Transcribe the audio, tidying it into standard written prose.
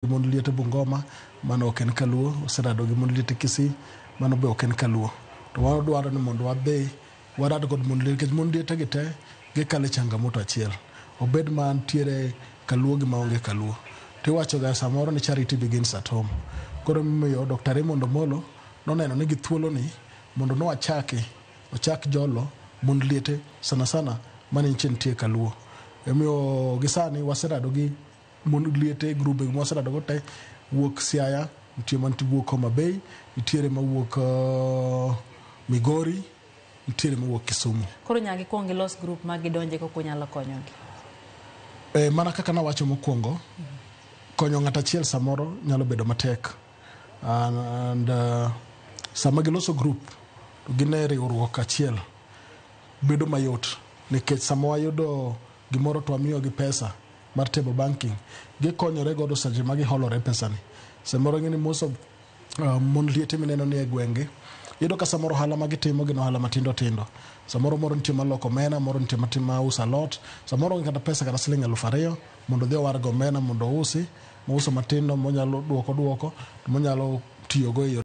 Mond liete Bungoma, mano ok en kaluo. Oserado gi mond liete Kisii, mano be ok en kaluo. To wadwaro ni mondo wadhi warad kod mond liete, nikech mond liete gi te gikalo e changamoto achiel. Obed mantiere kaluo gi maonge kaluo. Tiwacho ga samoro ni charity begins at home. Koro emomiyo Dr. Raymond Omolo noneno ni gi thuolo ni mondo nwachaki ochak jolo mond liete sana sana mane nitie kaluo. Emomiyo gi sani waserado gi mond liete, grube mwaserado go te wuok Siaya, nitie mantie wuok Homa Bay, nitiere mawuok Migori, nitiere mawuok Kisumu. Koro nyaka gikuong gilos group ma gidonje kaka unyalo konyogi. Mana kaka nawacho mokwongo, konyo ng'ato achiel samoro nyalo bedo matek. And sama giloso group to gin e riwruok achiel, bedo mayot nikech sama wayudo gimoro to wamiyogi pesa mar table banking, gikonyore godo seche ma giholore pesani. Samoro ing'e ni most of mond liete mineno ni e gwenge, iyudo ka samoro ohala ma gitimo gin ohala matindo tindo. Samoro moro nitie maloko omena, moro nitie ma uso alot, samoro onge kata pesa kata siling 2000 mondo odhi owar go omena mondo ousi, mouso matindo monyalo duoko duoko, monyalo tiyogo e yore.